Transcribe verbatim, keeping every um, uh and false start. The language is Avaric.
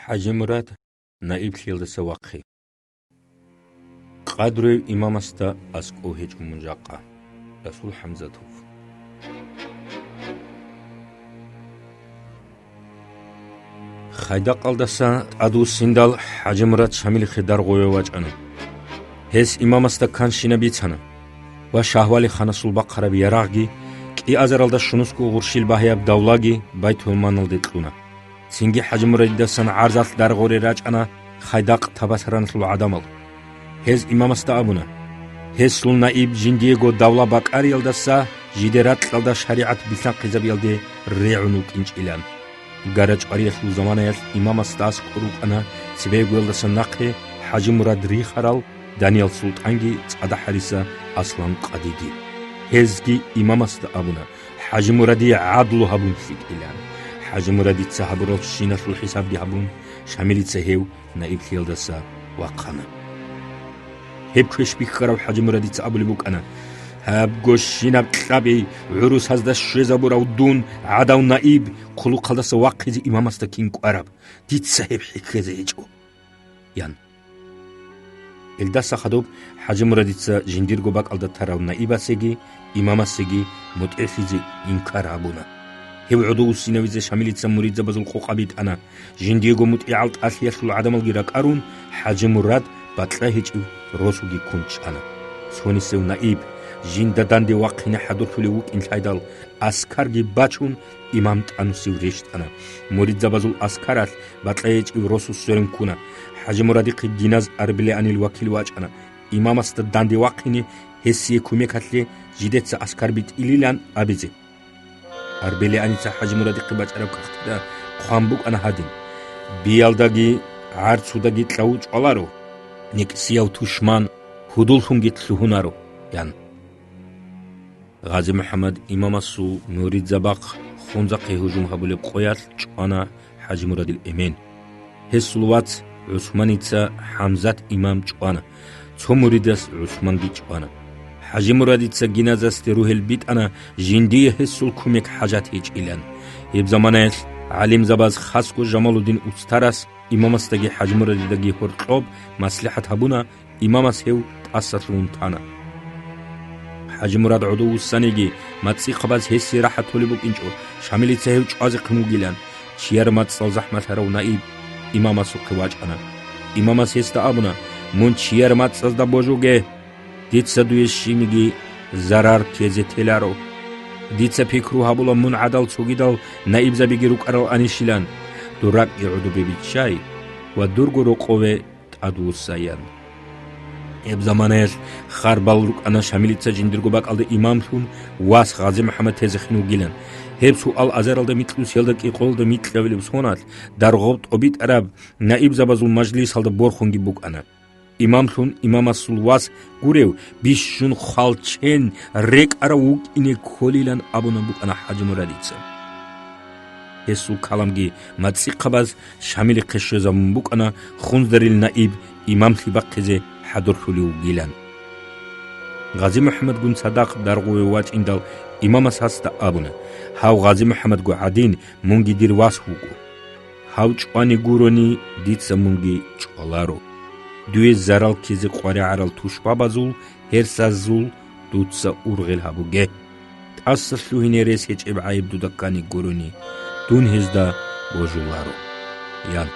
ХӀажимурад наиблъиялдаса вахъи. Къадруяв имамасда аскӀов гьечӀо мун жакъа. Расул ХӀамзатов. Хайдакъалдаса тӀадвуссиндал ХӀажимурад Шамилихъе Даргъове вачӀана. Гьес имамасда канщинаб бицана ва Шагьвали ханасул бахъараб ярагъги, кӀиазаралда щунусго гъурщил багьаяб давлаги Байтулманалде кьуна. Цинги ХӀажимурадидасан гӀарзалъ Даргъоре рачӀана Хайдакъ Табасараналъул гӀадамал. Гьез имамасда абуна: «Гьесул наиб жиндиего давла бакӀариялдаса жиде ракьалда шаригӀат билълъанхъизабиялде регӀун вукӀинчӀилан». ГарачӀвариялъул заманаялъ имамасда аскӀор рукӀана цебегоялдаса нахъе ХӀажимурад рихарал Даниял султӀанги ЦӀадахӀариса Аслан къадиги. Гьезги имамасда абуна: «ХӀажимурадие гӀадлу гьабун лъикӀилан». ХӀажимурадица гьабурал щиналъул хӀисабги гьабун, Шамилица гьев наиблъиялдаса вахъана. Гьеб квеш бихьарав ХӀажимурадица абулеб букӀана: «Гьабго щинаб кьаби гӀурусазда щвезабурав дун гӀадав наиб хъулухъалдаса вахъизе имамасда кин кӀвараб? Дица гьеб хӀехьезе гьечӀо», – ян. Илдаса хадуб ХӀажимурадица жиндирго бакӀалда тарав наибасеги имамасеги мутӀигӀлъизе инкар гьабуна. Гьев гӀодов вуссинавизе Шамилица муридзабазул къокъа битӀана. Жиндиего мутӀигӀал тӀалъиялъул гӀадамалги ракӀарун, ХӀажимурад бакьа гьечӀев росуги ккун чӀана. Цонисев наиб, жинда данде вахъине хӀадурлъулев вукӀин лъайдал, аскарги бачун, имам тӀанусев рещтӀана. Муридзабазул аскаралъ бакьа гьечӀев росу сверун ккуна. ХӀажимурадихъе Гиназ Арбелианил вакил вачӀана. Имамасда данде вахъине гьесие кумекалъе жидеца аскар битӀилилан абизе. Арбелианица ХӀажимурадихъе бачӀараб кагътида хъван букӀана гьадин: «Биялдаги гӀарцудаги кьаву чӀваларо, никӀсияв тушман гьудуллъунги лъугьунаро», – ян. Гъази-МухӀаммад имамасул муридзабахъ Хунзахъе гьужум гьабулеб къоялъ чӀвана ХӀажимурадил эмен. Гьесул вац ГӀусманица ХӀамзат имам чӀвана, цо муридас ГӀусманги чӀвана. ХӀажимурадица Гиназасде ругьел битӀана, жиндие гьесул кумек хӀажат гьечӀилан. Гьеб заманаялъ гӀалимзабаз, хасго Жамалудин устарас, имамасдаги ХӀажимурадидаги гьоркьоб маслихӀат гьабуна, имамас гьев тӀасалъугьун тана. ХӀажимурад гӀодов вуссаниги, мацӀихъабаз гьесие рахӀат толеб букӀинчӀо, Шамилица гьев чӀвазехъин вугилан, чияр мацӀал захӀмалъарав наиб имамасухъе вачӀана. Имамас гьесда абуна: «Мун чияр мацӀазда божуге, дица дуе щибниги зарар ккезе теларо. Дица пикру гьабула, мун гӀадал цогидал наибзабиги рукӀарал анищилан. Дур ракӀги гӀодобе биччай ва дурго рокъове тӀадвуссаян». Гьеб заманаялъ харбал рукӀана Шамилица жиндирго бакӀалда имамлъун вас Гъази-МухӀаммад тезехъин вугилан. Гьеб суал азаралда микьнусиялда кӀикъоялда микьабилеб соналъ, Даргъоб тӀобитӀараб наибзабазул мажлисалда борхунги букӀана. Имамлъун имамасул вас гурев, бищун хвалчен рекӀарав вукӀине кколилан абуна букӀана ХӀажимурадица. Гьесул каламги мацӀихъабаз Шамилихъе щвезабун букӀана, Хунзарил наиб имамлъи бахъизе хӀадурлъулев вугилан. Гъази-МухӀаммадгун цадахъ Даргъове вачӀиндал, имамас гьасда абуна: «Гьав Гъази-МухӀаммадго гӀадин, мунги дир вас вуго. Гьав чӀвани гурони, дица мунги чӀваларо. Дуе зарал ккезе къваригӀарал тушбабазул, гьерсазул дуца ургъел гьабуге. ТӀаса лъугьине рес гьечӀеб гӀайиб дуда ккани гурони, дун гьезда божуларо», – ян.